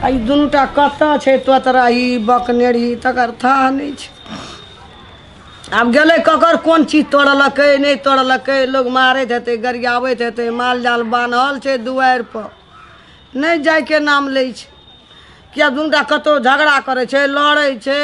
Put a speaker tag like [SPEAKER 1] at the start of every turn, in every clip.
[SPEAKER 1] आ ई दुनूटा कतऽ छै तोतराही बकनेरही तकर थाह नहि छै। आब गेलै ककर कोन चीज तोड़लकै नहि तोड़लकै, लोग मारैत हेतै, गरियाबैत हेतै। माल जाल बान्हल छै दुआरिपर, नहि जाइके नाम लै छै। किया दुनूटा कतहु झगड़ा करै छै, लड़ै छै।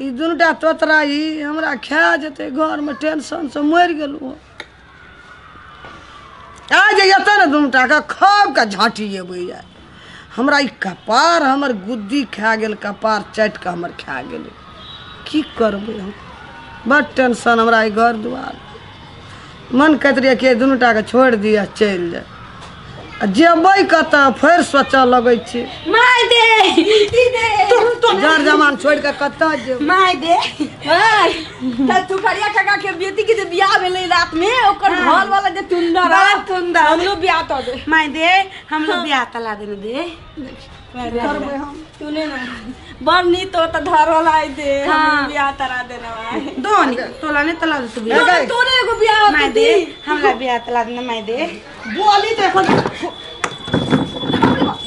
[SPEAKER 1] ई दुनूटा तोतराही हमरा खा जेतै, घरमे टेंशनसँ मरि गेलहुँ। आ जे एतऽ ने दुनूटाके खूबके झाँटी अबै हमरा। ई कपार हमर गुद्दी खा गेल, कपार चाटि कऽ हमर खा गेलै। की करबै हम? बड टेंशन हमरा ई घर दुआर। मन कहैत रहियै कि दुनूटाके छोड़ि दिअ, चलि जाय। आ जेबै कतऽ, फेर सोचऽ लगै छियै।
[SPEAKER 2] माय दे दे।
[SPEAKER 1] जर जमान छोड़ि कऽ कतऽ जेबै?
[SPEAKER 2] माय दे।
[SPEAKER 3] माय त तू करिया काका के बेटी के जे बियाह भेलै रात में, ओकर घर वाला जे तुंदर।
[SPEAKER 2] बड़ा सुंदर।
[SPEAKER 3] हम लोग बियाह तो दे।
[SPEAKER 2] माय दे, हम लोग बियाह तला देने दे।
[SPEAKER 1] करबै हम?
[SPEAKER 3] तूने ना बड़ नी तो त धर वाला आई दे।
[SPEAKER 2] हाँ।
[SPEAKER 3] हम बियाह तरा देना माय।
[SPEAKER 2] दो नी तोला ने तला दे तू बियाह।
[SPEAKER 1] ए गई।
[SPEAKER 3] तोरे एगो बियाह
[SPEAKER 2] माय
[SPEAKER 3] होते
[SPEAKER 2] दे।
[SPEAKER 3] दी।
[SPEAKER 2] हमला बियाह तला देना माय दे।
[SPEAKER 1] बोली तऽ एखन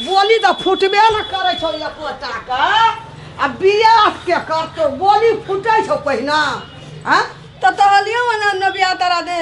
[SPEAKER 1] बोली तऽ फुटबे ने करै छौ एकोटा के, आ बियाह के करतौ? बोली फुटै छौ पहिना? आँ?
[SPEAKER 3] त तहलियो ना न बियाह तरा दे।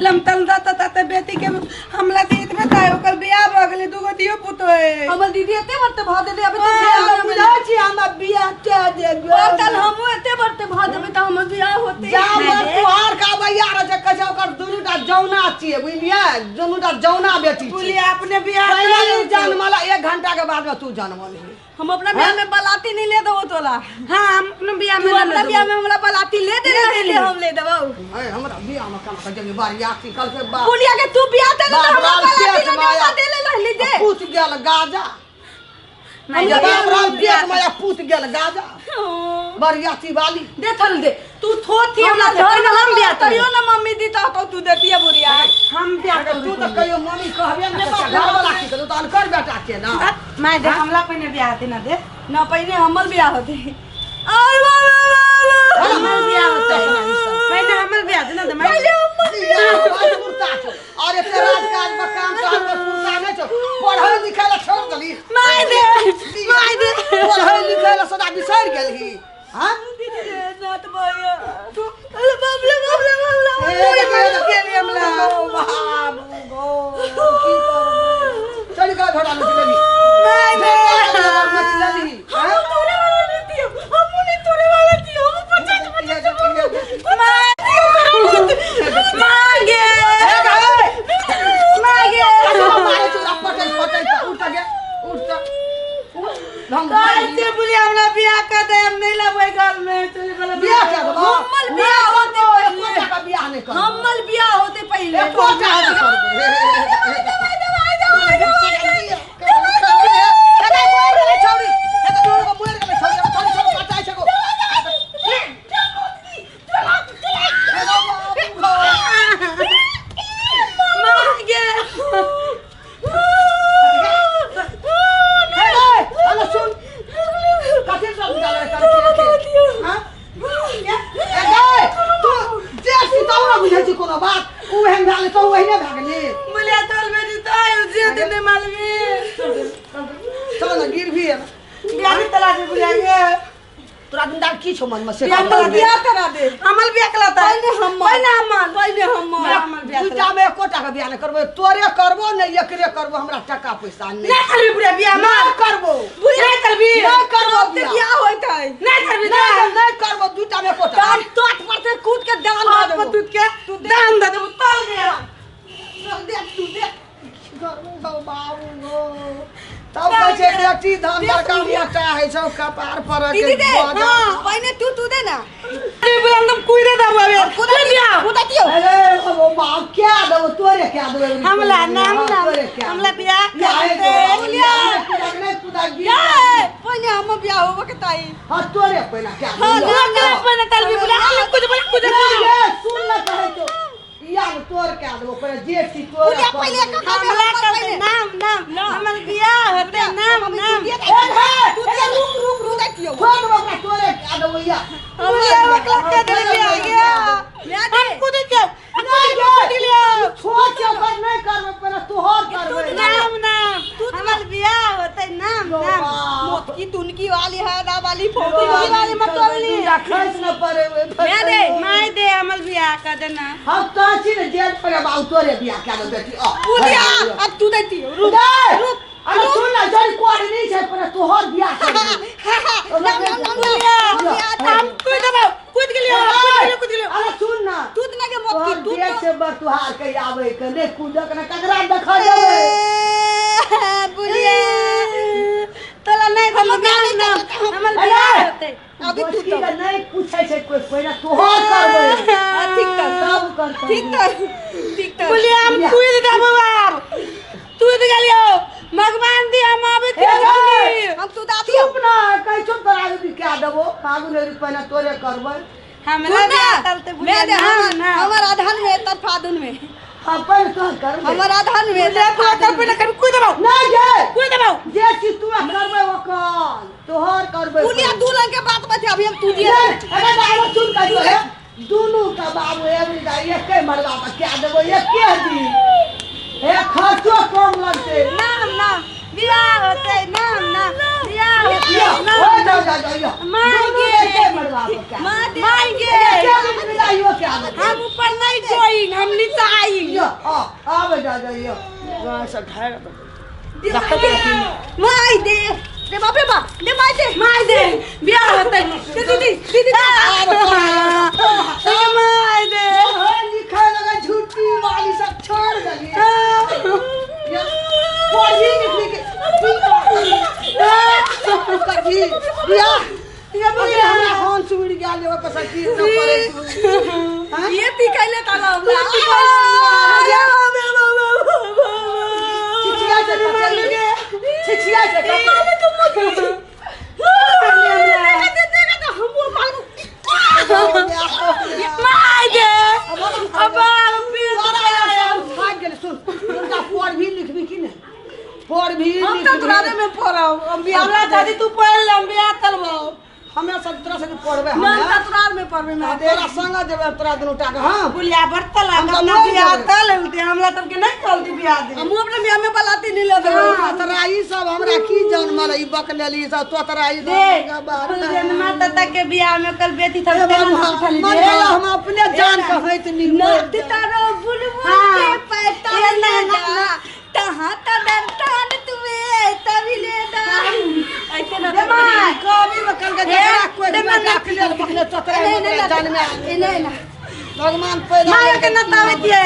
[SPEAKER 2] लमतल रहता त बेटी के हमला दे इतने ताय, ओकर बियाह भ गेलै, दूगो दियो पुतो है।
[SPEAKER 3] हमर दीदी एते बरते भ देले अबे तो
[SPEAKER 1] बियाह
[SPEAKER 3] बियाह
[SPEAKER 1] ने
[SPEAKER 3] ना
[SPEAKER 1] बुझै छी, हमरा बियाह के देबै।
[SPEAKER 3] पतल हमहूँ एते बरते भ देबै त हमर बियाह होते।
[SPEAKER 1] जा बर तुहार का भैया रहे छै, कहै छै ओकर दुनूटा जौना छियै, बुझलियै? दुनूटा जौना बेटी छियै।
[SPEAKER 2] बोलिए अपने बियाह
[SPEAKER 1] पहिले ई जनमल, एक घंटा के बाद में तू जनमल ही।
[SPEAKER 3] हम अपना बियाह में बलाती नहीं ले देबो तोला।
[SPEAKER 2] हां, हम अपने बियाह
[SPEAKER 3] तू
[SPEAKER 2] में ना
[SPEAKER 3] अपना
[SPEAKER 2] ले
[SPEAKER 3] बियाह
[SPEAKER 2] देबो।
[SPEAKER 3] में हमरा बलाती ले दे
[SPEAKER 2] ले
[SPEAKER 3] रहे
[SPEAKER 2] देली।
[SPEAKER 3] हम ले देबो।
[SPEAKER 1] ए, हमरा बियाह में कम कर जल्दी बारियाती कल के बाद
[SPEAKER 3] पुलिया के तू बियाह ते
[SPEAKER 1] बाप
[SPEAKER 3] हमरा
[SPEAKER 1] राम
[SPEAKER 3] बलाती
[SPEAKER 1] पेट
[SPEAKER 3] ना
[SPEAKER 1] माया।
[SPEAKER 3] दे ले रहली दे।
[SPEAKER 1] पूत गेल गाजा।
[SPEAKER 2] माय
[SPEAKER 1] बाप
[SPEAKER 2] दे।
[SPEAKER 1] राम पेट माया पूत गेल गाजा बरियाती वाली।
[SPEAKER 2] दे थल दे तू थो थी
[SPEAKER 3] हमरा
[SPEAKER 2] हमरा
[SPEAKER 3] घर में
[SPEAKER 2] हम बियाह
[SPEAKER 3] तैयो ना मम्मी दी तो तू देती है बुढ़िया।
[SPEAKER 2] हम बियाह कर।
[SPEAKER 1] तू तऽ कहियो मम्मी कहबे ने करै, घर वाला की करू? तऽ अनकर बेटा के ना।
[SPEAKER 2] माय दे, हमला पहिने बियाह दे ना दे।
[SPEAKER 3] ना, पहले हमर बियाह होते और बाप रे बाप।
[SPEAKER 2] हमर बियाह होते पहिने, हमर बियाह दे ना दे माय।
[SPEAKER 1] और एते राज काज में काम काज में सुरता नहि छौ। पढ़ै लिखै लए छोड़ि देली।
[SPEAKER 2] माय दे, माय दे।
[SPEAKER 1] पढ़ै लिखै लए सदा बिसरि गेलही। हाँ?
[SPEAKER 3] दीदी रे नात भैया तू, अरे बाप रे बाप रे बाप रे।
[SPEAKER 1] ए,
[SPEAKER 2] मर गेली हमला।
[SPEAKER 1] बाबू गो, की करबै? चलि गा घोड़ा लुटि लेली।
[SPEAKER 2] माय दे।
[SPEAKER 1] लुटि लेली।
[SPEAKER 3] हम तोरे वाला नहीं दियो, हम नहीं तोरे वाला दियो, हम 50 50।
[SPEAKER 2] मांगे मांगे। कैसे बोली हमरा बियाह कर दे, हम नहीं लेबै घर में तोरे वाला।
[SPEAKER 1] बियाह कर देबो।
[SPEAKER 3] हमर बियाह होते पहिले।
[SPEAKER 1] एकोटा बियाह नहि करबो।
[SPEAKER 3] हमर बियाह होते पहिले।
[SPEAKER 1] एकोटा नहि करबो। मरि गेलै छौरी। मरि गेलै छौरी। छौरी सब कटाइ छै गो।
[SPEAKER 2] मांगे।
[SPEAKER 1] हेलो, सुन, कथी सब निकालै करके? हाँ? ए गै, तू जे छी तब ने बुझै छी कोनो बात। उ एहन भए गेलै तऽ उ एहने भए गेली।
[SPEAKER 2] बोलिया तोल बेटी तो आयु जे दिन नहीं मालूम।
[SPEAKER 1] चल ने गिरभी है।
[SPEAKER 2] बियाह नहीं तला दे बोलिया के।
[SPEAKER 1] तोरा दिनदार की छौ मनमे से?
[SPEAKER 2] बियाह
[SPEAKER 1] कह।
[SPEAKER 2] तला दे।
[SPEAKER 3] बियाह करा दे।
[SPEAKER 2] हमर बियाह कलाता।
[SPEAKER 3] पहिले हमर।
[SPEAKER 2] पहिले हमर।
[SPEAKER 3] पहिले हमर।
[SPEAKER 2] हमर बियाह
[SPEAKER 1] दूटा में एकोटा के बियाह नहि करबै। तोरे करबो ने एकरे करबो, हमरा टका पैसा नहि।
[SPEAKER 2] नहीं करबी बुढ़िया बियाह
[SPEAKER 1] नहि
[SPEAKER 2] मार।
[SPEAKER 1] करबो।
[SPEAKER 2] नहीं करबी।
[SPEAKER 1] नहि करबो
[SPEAKER 3] ते
[SPEAKER 1] बियाह।
[SPEAKER 3] बियाह होइत है।
[SPEAKER 2] नहीं करबी।
[SPEAKER 1] नहि, नहि करबो दूटा में एकोटा।
[SPEAKER 3] दान तोट पर से कूद के दान दऽ
[SPEAKER 2] हाथ पर
[SPEAKER 3] देबो।
[SPEAKER 2] टूट के दान दे देबो तल गया।
[SPEAKER 1] चल देख, तू देख की करबो गौ बाबू गौ। तब कहै छै बेटी धन बड़का मोटा होइ छौ, कपार पर के
[SPEAKER 3] दीदी दे।
[SPEAKER 1] भऽ जा।
[SPEAKER 3] हाँ, पहिले तू तू दे ना।
[SPEAKER 2] अरे बोला एकदम कुई दे देबो अबे।
[SPEAKER 3] कूदा दियो, कूदा दियो।
[SPEAKER 1] अरे ओ बाप, क्या देबो तोरे? क्या देबो?
[SPEAKER 2] हमला नाम
[SPEAKER 1] हाँ,
[SPEAKER 2] नाम
[SPEAKER 1] तोरे क्या?
[SPEAKER 2] हमला बियाह
[SPEAKER 1] या,
[SPEAKER 2] कर
[SPEAKER 1] ए,
[SPEAKER 2] दे।
[SPEAKER 1] तोरा, नहीं कुदा गिर।
[SPEAKER 3] ए, पहिले हमर बियाह होबो के ताई।
[SPEAKER 1] हाँ, तोरे पहिला क्या?
[SPEAKER 3] हाँ,
[SPEAKER 1] देबो?
[SPEAKER 3] ना, ना।
[SPEAKER 2] पहिने तलबी बोला हम कुछ बोला कुछ।
[SPEAKER 1] ए, सुन न, कहै छौ या तोर क्या देबो पहिले जे छी तोरे।
[SPEAKER 3] पुलिया पहिले
[SPEAKER 1] कर देबो।
[SPEAKER 3] कका
[SPEAKER 2] हमला कर दे नाम नाम, हमर बियाह होते नाम नाम।
[SPEAKER 1] ए, हे,
[SPEAKER 3] तू दे, रुक रुक रुक दियो।
[SPEAKER 1] छोड़ देबो ओकरा, तोरे क्या देबो या?
[SPEAKER 2] बोलिया ओकरा के दे बियाह गया।
[SPEAKER 3] या दे।
[SPEAKER 2] हम कुद के
[SPEAKER 1] नहीं गे, छोड़ के ओकर नहि करबै, पहिले तोहर करबै।
[SPEAKER 2] नाम नाम, हमर बियाह होते नाम नाम।
[SPEAKER 3] तुनकी वाली है वाली फोकी
[SPEAKER 2] तुनकी वाली मत तोड़ली।
[SPEAKER 1] खर्च न पड़े
[SPEAKER 3] मैं दे।
[SPEAKER 2] माय दे हमर बियाह कर देना।
[SPEAKER 1] हम तो छी ने जेल पर बाबू तोरे बियाह कए दो बेटी आ।
[SPEAKER 3] बुढ़िया अब तू देती रुक
[SPEAKER 1] दे।
[SPEAKER 3] रुक।
[SPEAKER 1] अरे सुन ना जरी कोड नहीं छै पर तोहर बियाह कर देबो।
[SPEAKER 3] ना ना ना ना।
[SPEAKER 2] हम कूद देबो, कूद गेलियो, कूद गेलियो, कूद गेलियो।
[SPEAKER 1] अरे सुन ना
[SPEAKER 3] तू ना के मत
[SPEAKER 1] तोहर
[SPEAKER 3] की तू
[SPEAKER 1] बियाह छै बर तुहार के आबै के नहि कूदक ने ककरा देखऽ जेबै।
[SPEAKER 3] बुढ़िया
[SPEAKER 2] तोला नहीं
[SPEAKER 3] हम
[SPEAKER 2] देबो
[SPEAKER 3] बियाह
[SPEAKER 2] ना
[SPEAKER 3] नहीं करबै,
[SPEAKER 2] हमर
[SPEAKER 1] अरे!
[SPEAKER 2] बियाह होतै।
[SPEAKER 3] अभी तू
[SPEAKER 1] गोष्ठी के नहीं पूछै छै कोई पहिने तोहर करबै।
[SPEAKER 3] हाँ, ठीक तर
[SPEAKER 1] तब करतै।
[SPEAKER 3] ठीक तर ठीक तर।
[SPEAKER 2] बुलिया हम कूद देबो आब, कूद गेलियो भगवान दी हम आबे
[SPEAKER 1] हे भाई!
[SPEAKER 3] हम तू दादी
[SPEAKER 1] चुप ना कहै छौ तोरा आगू क्या देबो फागुन हेरी पहिने तोरे करबै।
[SPEAKER 2] हमरा बियाह चलते बुलिया।
[SPEAKER 3] मैं दे
[SPEAKER 2] ना
[SPEAKER 3] हमर
[SPEAKER 2] ना
[SPEAKER 3] हमर आधान में तर फादुन में।
[SPEAKER 1] हाँ पहिने तोहर करबै।
[SPEAKER 3] हमर आधान में
[SPEAKER 2] बुलिया तू कर पहिने कर कूद देबो।
[SPEAKER 1] नहीं जे
[SPEAKER 2] कूद देबो।
[SPEAKER 1] जे चीज तू करबै ओकर तोहर करबै।
[SPEAKER 3] बुलिया दू रंग के बात बते अभी हम तू दिए।
[SPEAKER 1] नहीं, अरे बाबू सुन कर जो है दुनू का बाबू एवरी दा एके मरवा पर क्या देबो एके दिन हे खर्चो कम लगतै।
[SPEAKER 2] ना ना बियाह होतै ना ना बियाह होतै
[SPEAKER 1] यो,
[SPEAKER 2] ना।
[SPEAKER 1] ओ जाओ जाओ जाओ यो।
[SPEAKER 2] माय
[SPEAKER 1] दुनू
[SPEAKER 2] गे।
[SPEAKER 1] एके मरवा पर क्या
[SPEAKER 3] माँ दे।
[SPEAKER 2] माय गे।
[SPEAKER 1] एके दिन मिलाइयो क्या देबो।
[SPEAKER 2] हम ऊपर नहीं जोइंग हम नीचा आइंग।
[SPEAKER 1] यो आ आबे जा जा यो गाय सब ढार
[SPEAKER 3] माय दे रे बाप रे बाप दे माय दे।
[SPEAKER 2] माय दे बियाह होतै दीदी दीदी माय दे।
[SPEAKER 1] लिखे लगा झूठी वाली सब छोड़ देली। यो, पढ़ी लिखी के कथी बियाह
[SPEAKER 2] ये
[SPEAKER 1] अरे हमरा हंस उड़ि गेल ओकर से की न पड़े।
[SPEAKER 3] ये ती कैले ताला
[SPEAKER 1] छिछिया छै कथी छिछिया छै कथी।
[SPEAKER 2] माय दे अब
[SPEAKER 1] तोरा यार सब थाकि गेलै सुन हुनका पढ़ भी लिखबी कि नहि पढ़ भी
[SPEAKER 3] हम तो तुरारे में पढ़ब हम बियाह
[SPEAKER 2] हमरा दादी तू पढ़ ले हम बियाह करबो।
[SPEAKER 1] हमे सब तोरा से पढ़बै
[SPEAKER 3] हम
[SPEAKER 1] हम
[SPEAKER 3] ससुराल में पढ़बे मैं
[SPEAKER 1] तोरा संग जेबै तोरा दुनू टा के। हां
[SPEAKER 2] बुलिया बर्तल
[SPEAKER 1] हम तो
[SPEAKER 2] अपना
[SPEAKER 1] मरि
[SPEAKER 2] बियाह
[SPEAKER 1] जेबै।
[SPEAKER 2] तल लेलते हमरा तब के नहीं चलती बियाह दे।
[SPEAKER 3] हम अपने बियाह में बलाती नहीं ले देबो।
[SPEAKER 1] तोरा ई सब हमरा की जनमल ई बकलेली सब तो तोरा ई
[SPEAKER 2] दे माता तक के बियाह में कल बेटी थब
[SPEAKER 1] हे बाबू, मन गया हम अपने जान के होइत निर्मल।
[SPEAKER 3] नत तारो बुलबुल
[SPEAKER 2] हाँ।
[SPEAKER 3] के पैता
[SPEAKER 2] ये ना,
[SPEAKER 3] ले
[SPEAKER 2] ना,
[SPEAKER 3] दा तहां त दरतान तुवे तभी ले दा ऐसे ना
[SPEAKER 2] दे माय।
[SPEAKER 1] कवि बकल के जकरा कोई
[SPEAKER 2] दे माय।
[SPEAKER 1] बकलेल बकले तोतरा
[SPEAKER 3] नहीं नहीं
[SPEAKER 1] जान में
[SPEAKER 3] नहीं नहीं ना
[SPEAKER 1] भगवान पैदा
[SPEAKER 2] माय के नतावे दिए।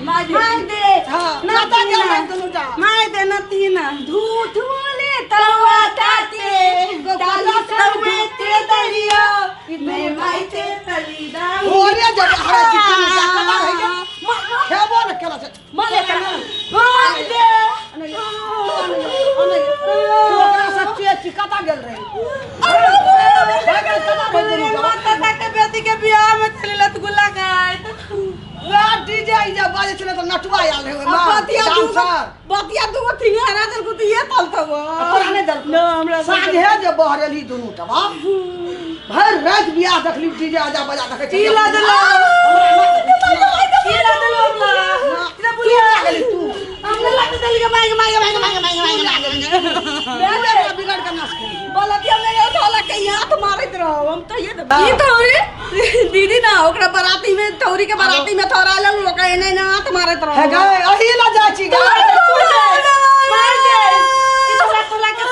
[SPEAKER 3] माय दे
[SPEAKER 2] माय दे।
[SPEAKER 1] हां
[SPEAKER 2] ना
[SPEAKER 1] नाता
[SPEAKER 2] तीना।
[SPEAKER 1] जान दुनू जा
[SPEAKER 2] माय दे नतीना।
[SPEAKER 3] झूठ बोले तवा ताते ताली तवे ते दलियो मैं माय ते तली दाम
[SPEAKER 1] ओरे जब हमरा चिट्ठी में जा कला रह गेल खेबो न केला से
[SPEAKER 3] मारे
[SPEAKER 2] माय दे।
[SPEAKER 1] तू ओकरा से चेची कता गेल रही
[SPEAKER 2] माता तक के बेटी के बियाह में चली लत गुला गाय।
[SPEAKER 1] वएह डीजे ई जे बाजै छलै तऽ नटुआ आयल रहै ओहिमे
[SPEAKER 3] बतिया दू
[SPEAKER 1] डांसर।
[SPEAKER 3] बतिया दू थिंगारा दल को ये तल तब
[SPEAKER 1] तोरा नहि देलकौ?
[SPEAKER 2] न हमरा
[SPEAKER 1] साँझे जे बहरेली दुनू टा बाप भरि राति बियाह देखली डीजे आजा बजा देखै
[SPEAKER 2] की ला देलो की ला देलो हमरा
[SPEAKER 1] तू लागली तू
[SPEAKER 2] हमने ला देली के my my my my my my
[SPEAKER 1] my बिगड़ के नाश केली।
[SPEAKER 3] बलतिया में ये थाला के हाथ मारत रहो हम तो ये ई तौरी दीदी ना ओकरा बराती में तौरी के बराती में थोड़ा लेल ओकरा एने एने हाथ मारत रहो।
[SPEAKER 1] हे गए अही ला जाइ छी गए।
[SPEAKER 2] माय दे ई तोला तोला के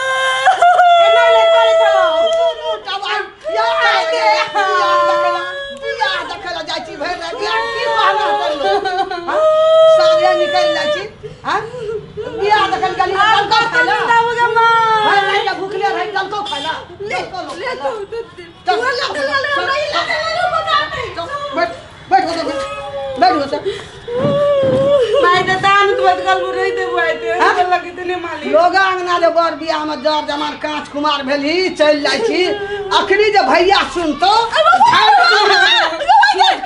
[SPEAKER 2] एना ले चले चलो।
[SPEAKER 1] दुनू टा बाप बियाह बियाह देखै ला जाइ छी भरि राति बियाह की बहाना करलो साँझे निकलि जाइ छी हाँ बियाह देखै ला गेली दलको खाइ ला
[SPEAKER 2] बाबू के मां
[SPEAKER 1] भरि राति के भुखले रही दलको खाइ ला
[SPEAKER 3] ले
[SPEAKER 1] दलको लोक
[SPEAKER 3] ले
[SPEAKER 1] खाइ ला।
[SPEAKER 3] तू तू ला ले ले नहीं ला ले ले बता
[SPEAKER 1] बैठ बैठ हो बैठ बैठ हो
[SPEAKER 2] माय दे दान तू बदगल बुरई दे बुआते लगे तने माली
[SPEAKER 1] लोग अंगना जे बर बियाह में जर जमान कांच कुमार भेलही चलि जाइ छी अखनी जे भैया सुनतो झाँटि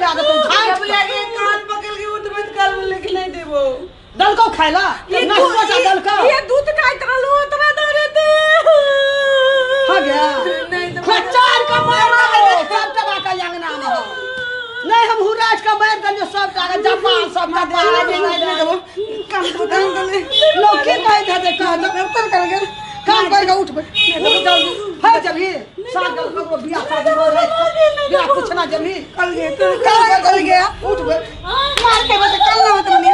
[SPEAKER 1] कए देतौ झाँटि
[SPEAKER 2] बुलिया के कान पकड़ के उठ बदगल लेके नहीं देबो
[SPEAKER 1] दलको खाइ ला नाश्तो चा दलको
[SPEAKER 3] ये दूध खाइत रहलू उतना दरे दे
[SPEAKER 1] हो गया
[SPEAKER 2] नहीं तो
[SPEAKER 1] खच्चर के मार देबो सब टबा के अंगना में नहीं हम हुराज के मार देलियो सब टा के जापान सब टा
[SPEAKER 2] नहीं देबो काम तो दान दले
[SPEAKER 1] लोग की कहैत हेतै कह
[SPEAKER 2] तर कर के
[SPEAKER 1] काम कर के उठ बैठ, उठ जल्दी। फेर जबही साँझ के ककरो बियाह शादी हो रहे बिना पूछना जबही।
[SPEAKER 2] कल गए तू
[SPEAKER 1] काम कर
[SPEAKER 2] कल गया
[SPEAKER 1] उठ बैठ।
[SPEAKER 2] मार के बस कल ना होत नहीं।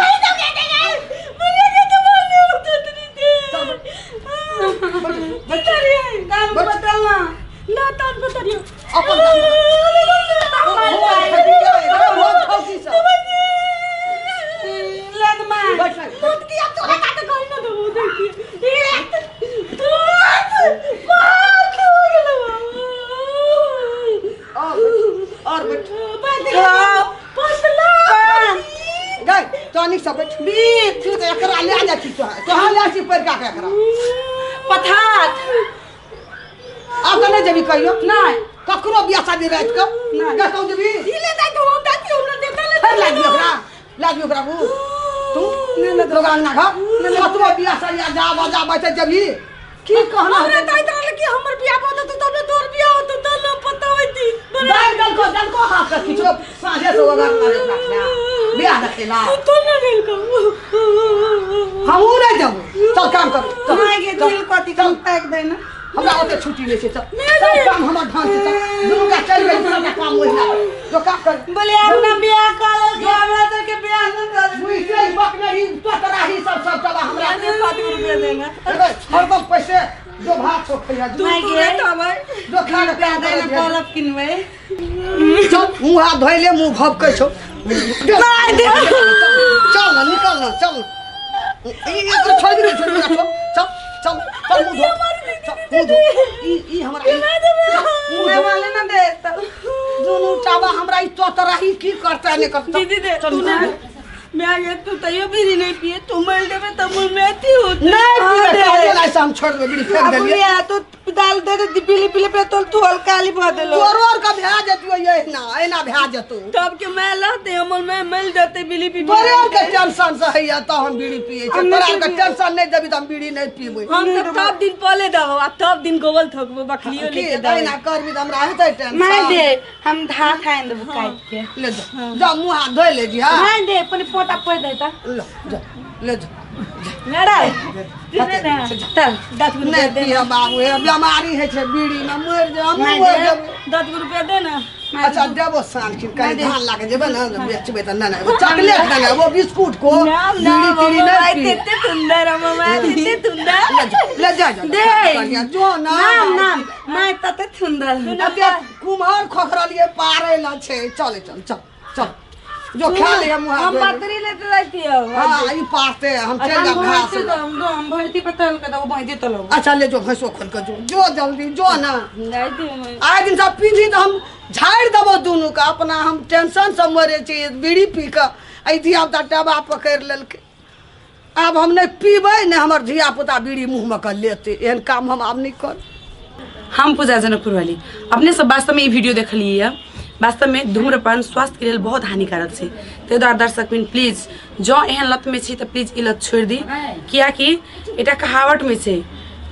[SPEAKER 2] काम बदलना
[SPEAKER 3] ना तान बतरियो।
[SPEAKER 1] अपन काम कर।
[SPEAKER 2] लग मार।
[SPEAKER 1] बैठ ना।
[SPEAKER 3] मत किया तोरा काट कोई ना देबो देखी। एक दो पाँच हो गेलो।
[SPEAKER 1] और बैठ।
[SPEAKER 3] पतला।
[SPEAKER 1] गई तो सब बैठ।
[SPEAKER 2] बीत
[SPEAKER 1] ठीक है, एकरा ले जा छी तोहा, तोहा ले छी पर का एकरा
[SPEAKER 2] पथात।
[SPEAKER 1] आब तऽ नहि जेबी कहियो?
[SPEAKER 2] नहीं।
[SPEAKER 1] ककरो बियाह शादी राति कऽ
[SPEAKER 2] नहि।
[SPEAKER 1] कतौ जेबी?
[SPEAKER 3] ई ले जाय तो हम दाती हमरा देता ले।
[SPEAKER 1] फेर लागी ओकरा, लागी ओकरा उ तू लोग अंगना घर कतबो बियाह शादी आ जा बजा बैठे जेबी की कहना?
[SPEAKER 3] हमरा दैत रहल कि हमर बियाह भऽ जेतौ तबे तोर बियाह होतौ त न पता होइती।
[SPEAKER 1] दालि दलको दलको हाथ के किछो साँझे से ओगर करे ओकरा बियाह देखेला।
[SPEAKER 3] तू तो न गेल कहू।
[SPEAKER 1] हमहूँ नहि जेबो, चल काम कर चल।
[SPEAKER 2] माय के
[SPEAKER 1] चल।
[SPEAKER 2] दिल कथी कम ताक दे ना।
[SPEAKER 1] हमरा ओते छुट्टी नहि छै, चल सब काम हमर ढंग से चल। दुनू का चलि गेल सबटा काम ओहिना जो काम कर।
[SPEAKER 2] बोले अपना बियाह कर के हमरा तर के बियाह न कर।
[SPEAKER 1] बुझते बकनरी तोतराही सब सब चला हमरा।
[SPEAKER 2] 7 रुपया देना।
[SPEAKER 1] हरदम पैसे जो भात छो खैया
[SPEAKER 3] तू
[SPEAKER 2] माय
[SPEAKER 3] तू
[SPEAKER 2] गे।
[SPEAKER 3] तो आबै।
[SPEAKER 1] जो खा के
[SPEAKER 2] रुपया देना, बल्ब किनबै।
[SPEAKER 1] चल मुँह हाथ धोइ ले, मुँह भभकै छौ।
[SPEAKER 2] नहीं दे।
[SPEAKER 1] चल ना, निकल ना, चल ना। ई एकरा छोड़ि दे, छोड़ि दे, चल चल चल चल मुँह धो, चल मुँह धो। ई ई हमरा ई मुँह
[SPEAKER 2] मैं
[SPEAKER 1] धो।
[SPEAKER 2] वाले ना दे तब।
[SPEAKER 1] दुनू टाबा हमरा ई तोतराही की करतै नहि करतै।
[SPEAKER 3] दीदी दे
[SPEAKER 1] चल
[SPEAKER 3] तू ना मैं आगे तू तैयो बीड़ी नहीं पिए तू मर देबे त मुंह में अथी होते।
[SPEAKER 1] नहि
[SPEAKER 2] हाँ,
[SPEAKER 1] पीबै
[SPEAKER 2] दे।
[SPEAKER 1] कहलियै ने से हम छोड़ि देबै बीड़ी फेंक देलियै।
[SPEAKER 2] बुढ़िया तू दाल दे दे पीली पीली पे तो तू हल्का भऽ देलो।
[SPEAKER 1] तोरो आर के भए जेतियो एहिना एहिना भए जेतौ।
[SPEAKER 3] तब के मैं लहते हमर मैं मर जाते बीड़ी पी।
[SPEAKER 1] तोरे आर के टेंशन से हैया तऽ हम बीड़ी पियै छियै। तोरा आर के टेंशन नहि देबी तऽ हम बीड़ी नहि पीबै।
[SPEAKER 3] हम तो तब दिन पहले दहो आ तब दिन गोबल थकबो बकलियो
[SPEAKER 1] की
[SPEAKER 3] लेके
[SPEAKER 1] एहिना करबी तऽ हमरा हेतै टेंशन?
[SPEAKER 2] माय दे हम धात आनि देबो काटि के।
[SPEAKER 1] ले जा जा मुँह हाथ धोइ ले जी। हाँ
[SPEAKER 2] माय दे अपने पोटा पोइ दे त।
[SPEAKER 1] ले जा ले जा।
[SPEAKER 2] मेरा चल
[SPEAKER 3] 10 रुपया
[SPEAKER 1] नहि
[SPEAKER 3] दे।
[SPEAKER 1] पिह बाबू, हे बेमारी होइ छै बीड़ी मे मरि जा, हमहूँ
[SPEAKER 2] माय
[SPEAKER 1] मरि
[SPEAKER 2] दे।
[SPEAKER 1] जेबै।
[SPEAKER 3] 10 रुपया दे ना।
[SPEAKER 1] अच्छा देबो साँझ कहीं धान लाके जेबै ने बेचबै तऽ नहि नहि चॉकलेट नहि वो बिस्कुट को
[SPEAKER 3] नाम
[SPEAKER 1] बीड़ी
[SPEAKER 3] नाम
[SPEAKER 1] तीड़ी
[SPEAKER 3] हमर
[SPEAKER 1] नहि
[SPEAKER 3] माय
[SPEAKER 1] पी।
[SPEAKER 3] तेते सुंदर, हमर माय तेते सुंदर।
[SPEAKER 1] ले जा ले जा जा
[SPEAKER 2] दे।
[SPEAKER 1] बढ़िया जो ना।
[SPEAKER 2] नाम नाम माय तते सुंदर।
[SPEAKER 1] एते कुम्हर खोखरलियै पारै ला छै। चल चल चल चल जो खा ले मुँह हाथ
[SPEAKER 2] हम
[SPEAKER 1] धोइ ले।
[SPEAKER 2] बकरी लेते जाती हो।
[SPEAKER 1] हाँ ई पारते हम चलि जाब घास।
[SPEAKER 2] हम भैंसी पर तल के दबो भैंसी तलो।
[SPEAKER 1] अच्छा ले जो भैंसो खोल के जो जो जल्दी जो ना।
[SPEAKER 3] जाती हूँ।
[SPEAKER 1] आइ दिन सब पीढ़ी तऽ हम झाड़ि देबो दुनू के। अपना हम टेंशन से मरे छी बीड़ी पी कऽ। एहि धिया पुता टबा पकड़ि लेलकै। आब हम नहि पीबै नहि हमर धिया पुता बीड़ी मुँहमे कऽ लेतै। एहन काम हम आब नहि करब।
[SPEAKER 4] हम पूजा जनकपुर वाली अपने सब वास्तव में ई वीडियो देखलिए है। वास्तव में धूम्रपान स्वास्थ्य के लेल बहुत हानिकारक छै। ताहि दुआरे दर्शक बिन प्लीज जँ एहन लत में छी तऽ प्लीज ई लत छोड़ि दी। कियाकि एकटा कहावत में छै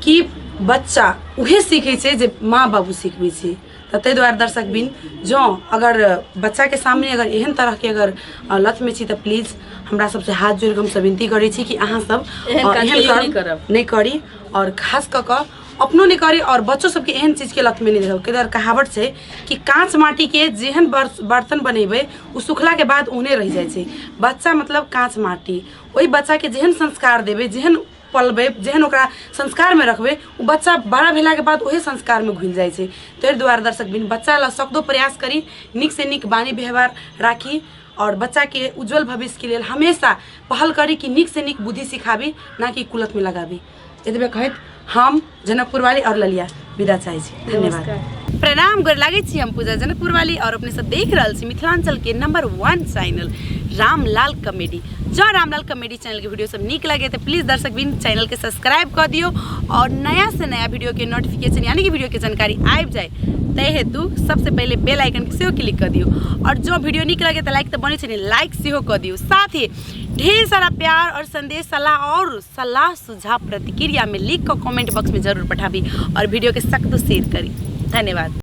[SPEAKER 4] कि बच्चा उहे सीखै छै जे माँ बाबू सिखबै छै। तऽ ताहि दुआरे दर्शक बिन जँ अगर बच्चाके सामने अगर एहन तरहके अगर लत में छी तऽ प्लीज हमरा सबसँ हाथ जोड़ि कऽ हमसब विनती करै छी कि अहाँ सब
[SPEAKER 3] एहन काज
[SPEAKER 4] एहन
[SPEAKER 3] कहियो नहि
[SPEAKER 4] कर्म
[SPEAKER 3] करब।
[SPEAKER 4] नहि करी और खास कऽ कऽ अपनो नहि करी और बच्चो सबके एहन चीजके लतमे नहि देबै। किधर कहावत छै कि काँच माटीके जेहन बर्तन बनेबै ओ सुखलाके बाद ओहने रहि जाइ छै। बच्चा मतलब काँच माटी, ओहि बच्चाके जेहन संस्कार देबै, जेहन पलबै, जेहन ओकरा संस्कारमे रखबै ओ बच्चा बड़ा भेलाके बाद ओहे संस्कारमे घुलि जाइ छै। ताहि दुआरे दर्शक बिन बच्चा लए सकदो प्रयास करी नीकसँ नीक वाणी व्यवहार राखी और बच्चाके उज्जवल भविष्यके लेल हमेशा पहल करी कि नीकसँ नीक बुद्धि सिखाबी, ना कि कुलतमे लगाबी। एतबे कहैत हम जनकपुर वाली और ललिया विदा चाहै छी। धन्यवाद। प्रणाम, गोर लागै छी। हम पूजा जनकपुर वाली और अपने सब देख रहल छी मिथिलांचल के नंबर 1 चैनल रामलाल कॉमेडी। जँ रामलाल कॉमेडी चैनल के वीडियो सब नीक लगे तो प्लीज दर्शक बिन चैनल के सब्सक्राइब कर दियो और नया से नया वीडियो के नोटिफिकेशन यानी कि वीडियो के जानकारी आबि जाए तै हेतु सबसे पहले बेल आइकन के सेहो क्लिक कर दियो। और जो वीडियो नीक लगे तो लाइक तो बनै छै ने, लाइक सेहो कर दियो। साथ ही ढेर सारा प्यार और संदेश सलाह और सलाह सुझाव प्रतिक्रिया में लिख कर कमेंट बॉक्स में जरूर पठाबी और वीडियो के सख्त शेयर करी। धन्यवाद।